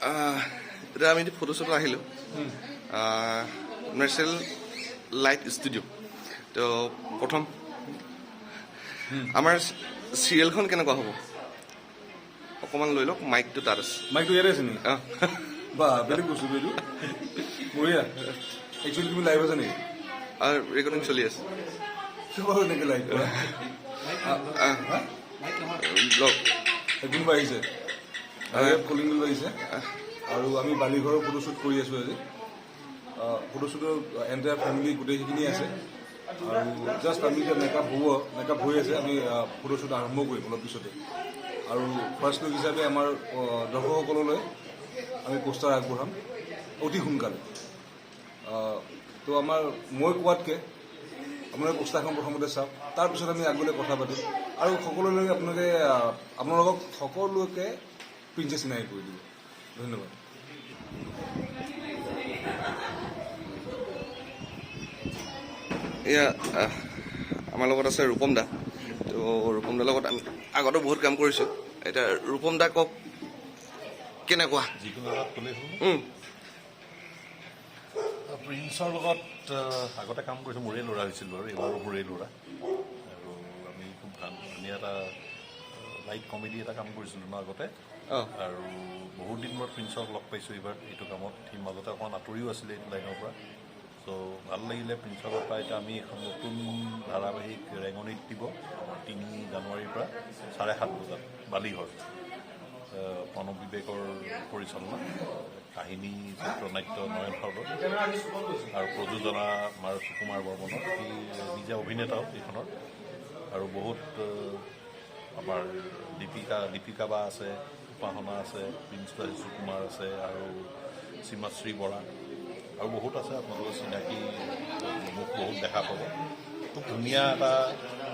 এতিয়া আমি ফটোশ্বুটত আহিলোঁ, নেচাৰেল লাইট ষ্টুডিঅ'। তো প্ৰথম আমাৰ চিৰিয়েলখন কেনেকুৱা হ'ব, অকণমান লৈ লওক। মাইকটো তাত আছে। মাইকটো ইয়াতে আছে নেকি? অঁ। বা, বেলেগ বস্তু এইটো, বঢ়িয়া। একচুৱেলি তুমি লাইভ আছা নেকি? আৰু ৰেকৰ্ডিং চলি আছে। কিয় বাৰু এনেকৈ লাইভ কৰা? লওক। কোনোবা আহিছে আৰু ইয়াত কলিং বেল বাজিছে আৰু আমি বালিঘৰৰ ফটোশ্বুট কৰি আছোঁ আজি। ফটোশ্বুটৰ এণ্টায়াৰ ফেমিলি গোটেইখিনি আছে আৰু জাষ্ট আমি এতিয়া মেকআপ হ'ব, মেকআপ হৈ আছে। আমি ফটোশ্বুট আৰম্ভ কৰিম অলপ পিছতে আৰু ফাৰ্ষ্ট লুক হিচাপে আমাৰ দৰ্শকসকললৈ আমি পোষ্টাৰ আগবঢ়াম অতি সোনকালে। তো আমাৰ মই কোৱাতকৈ আপোনালোকে পোষ্টাৰখন প্ৰথমতে চাওক, তাৰপিছত আমি আগলৈ কথা পাতিম আৰু সকলোলৈ আপোনালোকে আপোনালোকক সকলোকে প্ৰিন্সে চিনাকি কৰি দিব। ধন্যবাদ। এয়া আমাৰ লগত আছে ৰূপম দা। তো ৰূপম দাৰ লগত আমি আগতেও বহুত কাম কৰিছোঁ। এতিয়া ৰূপম দা, কওক, কেনেকুৱা? যিকোনো এটাত ক'লেই হ'ল। প্ৰিন্সৰ লগত আগতে কাম কৰিছোঁ। মোৰেই ল'ৰা হৈছিল বাৰু, এইবাৰো মোৰেই ল'ৰা। আৰু আমি খুব ভাল ধুনীয়া এটা লাইট কমেডি এটা কাম কৰিছিলোঁ ন আগতে? অঁ। আৰু বহুত দিন মূৰত প্ৰিন্সক লগ পাইছোঁ এইবাৰ এইটো কামত। সি মাজতে অকণমান আঁতৰিও আছিলে এইটো লাইনৰ পৰা। চ' ভাল লাগিলে প্ৰিন্সৰ পৰা। এতিয়া আমি এখন নতুন ধাৰাবাহিক ৰেঙনিত দিব আমাৰ 3 জানুৱাৰীৰ পৰা 7:30 বজাত, বালিঘৰ। প্ৰণৱ বিবেকৰ পৰিচালনা, কাহিনী, চিত্ৰনাট্য নয়ন সৰ্বৰ আৰু প্ৰযোজনা আমাৰ সুকুমাৰ বৰ্মনৰ। সি নিজে অভিনেতাও এইখনৰ। আৰু বহুত আমাৰ দীপিকা বা আছে, উপাসনা আছে, প্ৰিন্স আছে, সুকুমাৰ আছে আৰু সীমাশ্ৰী বৰা আৰু বহুত আছে। আপোনালোকৰ চিনাকি মুখ বহুত দেখা পাব। খুব ধুনীয়া এটা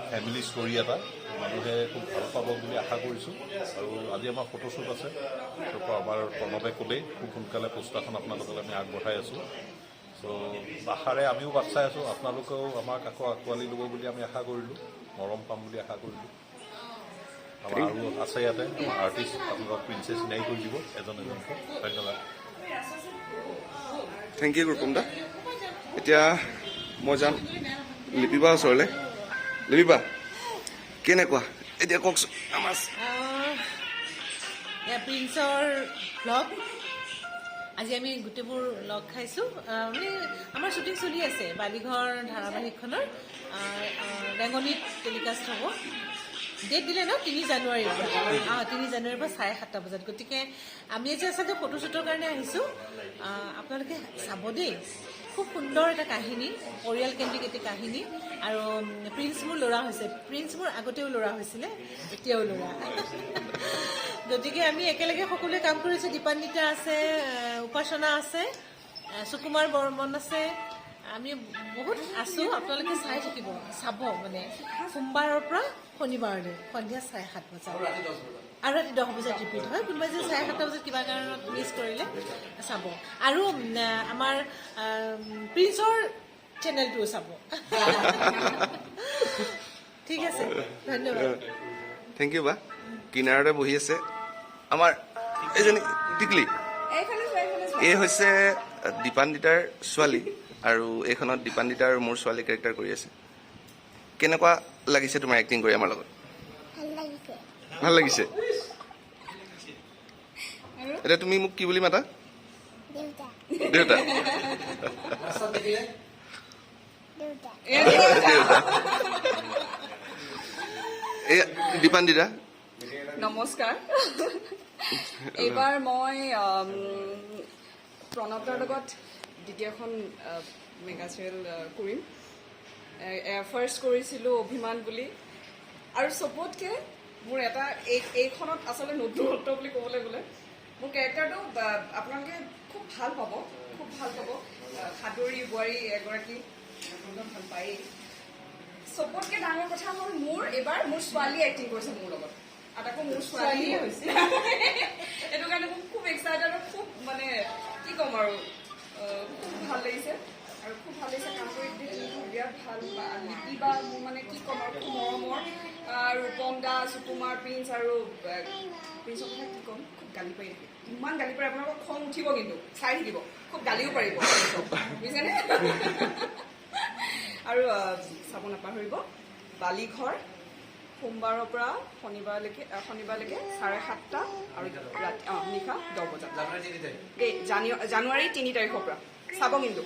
ফেমিলি ষ্টৰী এটা, মানুহে খুব ভাল পাব বুলি আশা কৰিছোঁ। আৰু আজি আমাৰ ফটোশ্বুট আছে। তো আমাৰ প্ৰণৱে ক'লেই, খুব সোনকালে পোষ্টাৰখন আপোনালোকলৈ আমি আগবঢ়াই আছোঁ। চ' আশাৰে আমিও বাট চাই আছোঁ। আপোনালোকেও আমাক আকৌ আঁকোৱালি ল'ব বুলি আমি আশা কৰিলোঁ, মৰম পাম বুলি আশা কৰিলোঁ। আমাৰ আৰু আছে ইয়াতে আমাৰ আৰ্টিষ্ট, আপোনালোকক প্ৰিন্সে চিনাকি কৰি দিব এজন এজনকৈ। ধন্যবাদ। Thank U Rupam দা। এতিয়া মই যাম লিপিবা ওচৰলৈ। লিপিবা, কেনেকুৱা এতিয়া কওকচোন আমাৰ? এয়া প্ৰিন্সৰ ভ্লগ। আজি আমি গোটেইবোৰ লগ খাইছোঁ। মানে আমাৰ শ্বুটিং চলি আছে বালিঘৰ ধাৰাবাহিকখনৰ। আহ, আহ, ৰেঙনিত টেলিকাষ্ট হ'ব। ডেট দিলে ন, 3 জানুৱাৰীৰ পৰা। অঁ, 3 জানুৱাৰীৰ পৰা 7:30 বজাত। গতিকে আমি আজি আচলতে ফটোশ্বুটৰ কাৰণে আহিছোঁ। আপোনালোকে চাব দেই, খুব সুন্দৰ এটা কাহিনী, পৰিয়ালকেন্দ্ৰিক এটি কাহিনী। আৰু প্ৰিন্স মোৰ ল'ৰা হৈছে। প্ৰিন্স মোৰ আগতেও ল'ৰা হৈছিলে, এতিয়াও ল'ৰা। গতিকে আমি একেলগে সকলোৱে কাম কৰিছোঁ। দীপান্বিতা আছে, উপাসনা আছে, সুকুমাৰ বৰ্মন আছে, আমি বহুত আছোঁ। আপোনালোকে চাই থাকিব, চাব। মানে সোমবাৰৰ পৰা শনিবাৰলৈ সন্ধিয়া 7:30 বজাত আৰু ৰাতি 10 বজাত ৰিপিট হয়। কোনোবাই যদি 7:30 বজাত কিবা কাৰণত মিছ কৰিলে চাব। আৰু আমাৰ প্ৰিন্সৰ চেনেলটোও চাব। ঠিক আছে, ধন্যবাদ। Thank U বা। কিনাৰতে বহি আছে আমাৰ এইজনী টিকলি। এইফালে চোৱা, এইফালে চোৱা। এই হৈছে দীপান্বিতাৰ ছোৱালী আৰু এইখনত দীপান্বিতা আৰু মোৰ ছোৱালী কেৰেক্টাৰ কৰি আছে। কেনেকুৱা লাগিছে তোমাৰ এক্টিং কৰি আমাৰ লগত? ভাল লাগিছে। ভাল লাগিছে? আৰু? এতিয়া তুমি মোক কি বুলি মাতা? দেউতা। দেউতা। দেউতা। দেউতা। এই দীপান্বিতা। নমস্কাৰ। এইবাৰ মই প্ৰণৱদাৰ লগত দ্বিতীয়খন মেগা চিৰিয়েল কৰিম। ফাৰ্ষ্ট কৰিছিলোঁ অভিমান বুলি। আৰু চবতকৈ মোৰ এটা এইখনত আচলতে নতুনত্ব বুলি ক'বলৈ গ'লে মোৰ কেৰেক্টাৰটো আপোনালোকে খুব ভাল পাব, খুব ভাল পাব। সাদৰী বোৱাৰী এগৰাকী আপোনালোকে ভাল পায়েই। চবতকে ডাঙৰ কথা হ'ল মোৰ এইবাৰ মোৰ ছোৱালী এক্টিং কৰিছে মোৰ লগত আৰু তাকো মোৰ ছোৱালীয়ে হৈছে। সেইটো কাৰণে মোক খুব এক্সাইটেড আৰু খুব মানে কি ক'ম আৰু খুব ভাল লাগিছে। আৰু খুব ভাল লাগিছে কাম কৰি। গোটেই টিমটো বিৰাট ভাল। বা লিপি বা মোৰ মানে কি ক'ম আৰু, খুব মৰমৰ। ৰূপম দা, সুকুমাৰ, প্ৰিন্স আৰু প্ৰিন্সৰ কথা কি ক'ম, খুব গালি পাৰি থাকে। ইমান গালি পাৰে, আপোনালোকৰ খং উঠিব, কিন্তু চাই থাকিব, খুব গালিও পাৰিব, বুজিছেনে? আৰু চাব নাপাহৰিব বালিঘৰ, সোমবাৰৰ পৰা শনিবাৰলৈকে 7:30 আৰু ৰাতি নিশা 10 বজাত দেই। জানুৱাৰী 3 তাৰিখৰ পৰা চাব কিন্তু।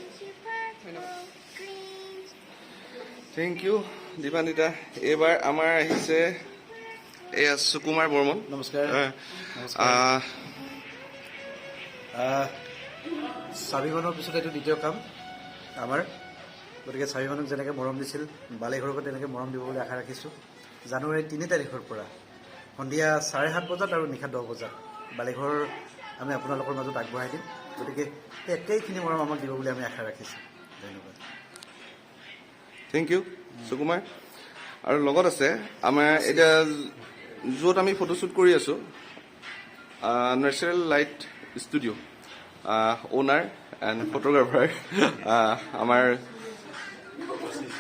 ধন্যবাদ। Thank U Dipanwita. এইবাৰ আমাৰ আহিছে এয়া সুকুমাৰ বৰ্মন। নমস্কাৰ। স্বাভিমানৰ পিছত এইটো দ্বিতীয় কাম আমাৰ। গতিকে স্বাভিমানক যেনেকৈ মৰম দিছিল, বালিঘৰকো তেনেকৈ মৰম দিব বুলি আশা ৰাখিছোঁ। জানুৱাৰী 3 তাৰিখৰ পৰা সন্ধিয়া 7:30 বজাত আৰু নিশা 10 বজাত বালিঘৰ আমি আপোনালোকৰ মাজত আগবঢ়াই দিম। গতিকে সেই একেইখিনি মৰম আমাক দিব বুলি আমি আশা ৰাখিছোঁ। ধন্যবাদ। Thank U Sukumar. আৰু লগত আছে আমাৰ এতিয়া য'ত আমি ফটোশ্বুট কৰি আছোঁ, natural light studio owner and photographer আমাৰ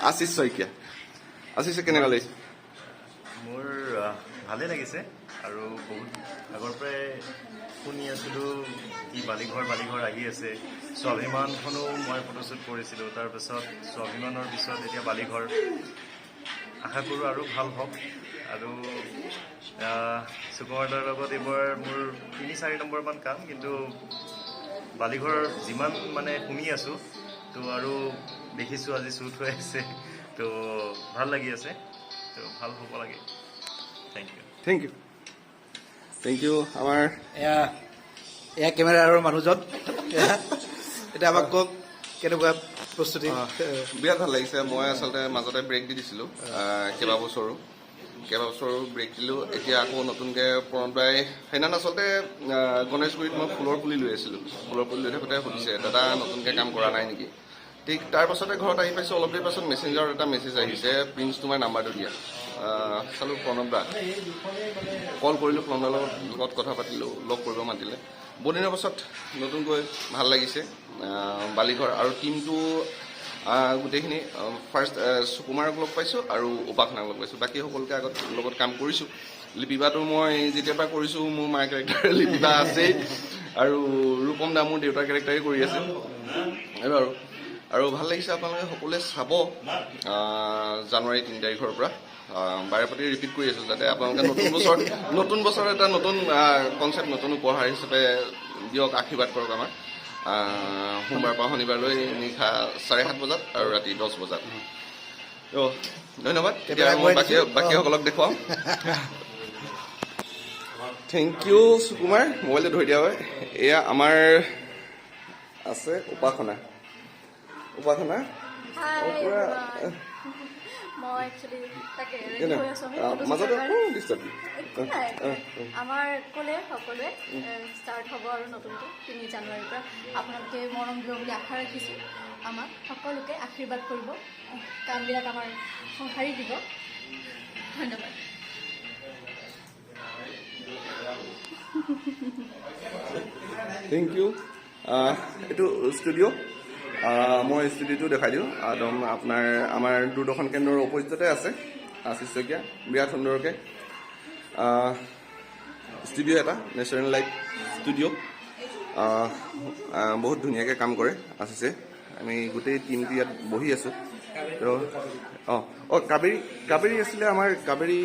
আশিষ শইকীয়া। আশিষে, কেনেকুৱা লাগিছে? মোৰ ভালেই লাগিছে আৰু বহুত আগৰ পৰাই শুনি আছিলোঁ কি বালিঘৰ বালিঘৰ আহি আছে। স্বাভিমানখনো মই ফটোশ্বুট কৰিছিলোঁ। তাৰপিছত স্বাভিমানৰ পিছত এতিয়া বালিঘৰ। আশা কৰোঁ আৰু ভাল হওক। আৰু সুকুমাৰ দাৰ লগত এইবাৰ মোৰ 3-4 নম্বৰমান কাম, কিন্তু বালিঘৰ যিমান মানে শুনি আছোঁ তো আৰু দেখিছোঁ আজি শ্বুট হৈ আছে, তো ভাল লাগি আছে। তো ভাল হ'ব লাগে। Thank U. Thank U, thank U. আমাৰ এয়া এয়া কেমেৰাৰ মানুহজন। এয়া, এতিয়া আমাক কওক, কেনেকুৱা প্ৰস্তুতি? বিৰাট ভাল লাগিছে। মই আচলতে মাজতে ব্ৰেক দি দিছিলোঁ কেইবাবছৰো ব্ৰেক দিলোঁ। এতিয়া আকৌ নতুনকৈ প্ৰণৱ দাই সেইদিনা আচলতে গণেশগুৰিত মই ফুলৰ পুলি লৈ আছিলোঁ। ফুলৰ পুলি লৈ থাকোঁতে সুধিছে, "দাদা, নতুনকৈ কাম কৰা নাই নেকি?" ঠিক তাৰ পাছতে ঘৰত আহি পাইছোঁ, অলপ দেৰি পাছত মেছেঞ্জাৰত এটা মেছেজ আহিছে, "প্ৰিন্স, তোমাৰ নাম্বাৰটো দিয়া।" চালোঁ প্ৰণৱ দা। কল কৰিলোঁ, প্ৰণৱ দাৰ লগত কথা পাতিলোঁ, লগ কৰিব মাতিলে। বহুত দিনৰ পাছত নতুনকৈ ভাল লাগিছে বালিঘৰ। আৰু টীমটো গোটেইখিনি, ফাৰ্ষ্ট সুকুমাৰক লগ পাইছোঁ আৰু উপাসনাক লগ পাইছোঁ। বাকী সকলোকে আগত লগত কাম কৰিছোঁ। লিপিবাটো মই যেতিয়াৰ পৰা কৰিছোঁ, মোৰ মাৰ কেৰেক্টাৰ লিপিবা আছেই আৰু ৰূপম দা মোৰ দেউতাৰ কেৰেক্টাৰেই কৰি আছে। এই বাৰু আৰু ভাল লাগিছে। আপোনালোকে সকলোৱে চাব জানুৱাৰী 3 তাৰিখৰ পৰা। বাৰে প্ৰতি ৰিপিট কৰি আছোঁ, যাতে আপোনালোকে নতুন বছৰ এটা নতুন কনচেপ্ট, নতুন উপহাৰ হিচাপে দিয়ক, আশীৰ্বাদ কৰক আমাক। সোমবাৰৰ পৰা শনিবাৰলৈ নিশা 7:30 বজাত আৰু ৰাতি 10 বজাত। ত' ধন্যবাদ। এতিয়া মই বাকীসকলক দেখুৱাম। Thank U Sukumar, মোবাইলটো ধৰি দিয়া হয়। এয়া আমাৰ আছে উপাসনা। উপাসনা, পুৰা মই একচুৱেলি তাকে ৰেডি কেনে? হৈ আছোঁ আমি মাজতে ফটোশ্বুটৰ কাৰণে। অকণ disturb। একো নাই। আমাৰ ক'লে সকলোৱে ষ্টাৰ্ট হ'ব আৰু নতুনকৈ 3 জানুৱাৰীৰ পৰা। আপোনালোকে মৰম দিব বুলি আশা ৰাখিছোঁ। আমাক সকলোকে আশীৰ্বাদ কৰিব, কামবিলাক আমাৰ সঁহাৰি দিব। ধন্যবাদ। Thank U. এইটো ষ্টুডিঅ', মই ষ্টুডিঅ'টো দেখাই দিওঁ। একদম আপোনাৰ আমাৰ দূৰদৰ্শন কেন্দ্ৰৰ অপজিটতে আছে আশিষ শইকীয়া। বিৰাট সুন্দৰকৈ ষ্টুডিঅ' এটা, নেচাৰেল লাইট ষ্টুডিঅ'। বহুত ধুনীয়াকৈ কাম কৰে আশিষে। আমি গোটেই টীমটো ইয়াত বহি আছোঁ। তো অঁ অঁ কাবেৰী, কাবেৰী আছিলে আমাৰ, কাবেৰী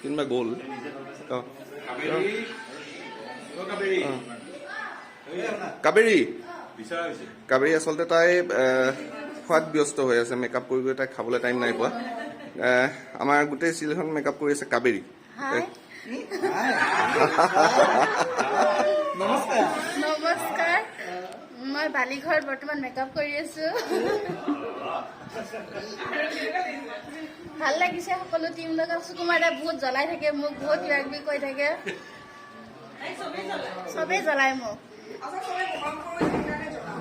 কোনোবা গ'ল। অঁ অঁ কাবেৰী, কাবেৰী আচলতে তাই খোৱাত ব্যস্ত হৈ আছে। মেকআপ কৰি কৰি তাই খাবলৈ টাইম নাই পোৱা। আমাৰ গোটেই চিৰিয়েলখন মেকআপ কৰি আছে কাবেৰী। হাই, নমস্কাৰ। মই বালিঘৰত বৰ্তমান মেকআপ কৰি আছো। ভাল লাগিছে সকলো টিম লগত। সুকুমাৰ দা বহুত জ্বলাই থাকে মোক, বহুত কিবা কিবি কৈ থাকে। চবেই জ্বলাই মোক। আচলতে চবে মৰম কৰোঁ, সেইকাৰণে জ্বলাওঁ।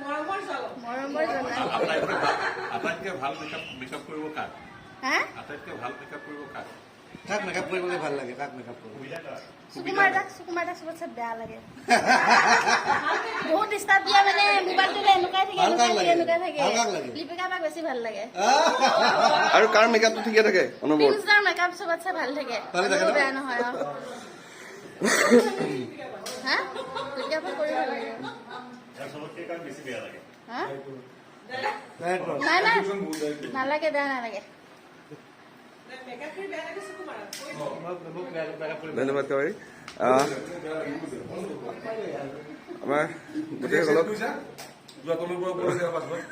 মৰমৰ জ্বলা। মৰমৰ জ্বলাই। আটাইতকৈ ভাল মেকআপ কৰিব কাক? হা? আটাইতকৈ ভাল মেকআপ কৰিব কাক? কাক মেকআপ কৰিবলৈ ভাল লাগে? কাক মেকআপ কৰিব? সুকুমাৰ দাক, সুকুমাৰ দাক চবতছে বেয়া লাগে। বহুত ডিষ্টাৰ্ব দিয়ে, মানে মোবাইলটো এনেকুৱাই থাকে। ভাল কাক এনেকুৱাই থাকে। লাগে? এনেকুৱাই থাকে। ভাল কাক লাগে? লিপিকা বাক বেছি ভাল লাগে। আৰু কাৰ মেকআপটো ঠিকে থাকে অনবৰত? প্ৰিন্স দাৰ মেকআপ চবতছে ভাল থাকে। ভালে থাকে ন? আৰু বেয়া নহয়। অ, হা, লিপিকা বাক কৰি ভাল লাগে। চবতকৈ কাক বেছি বেয়া লাগে? হা, নাই নাই, নালাগে, বেয়া নালাগে। মেকআপ কৰি বেয়া লাগে সুকুমাৰক। ধন্যবাদ কাবেৰী। আমাৰ গোটেইসকলক যোৱা তলৰ পৰা ওপৰলৈ যাবা পাছপৰ্ট।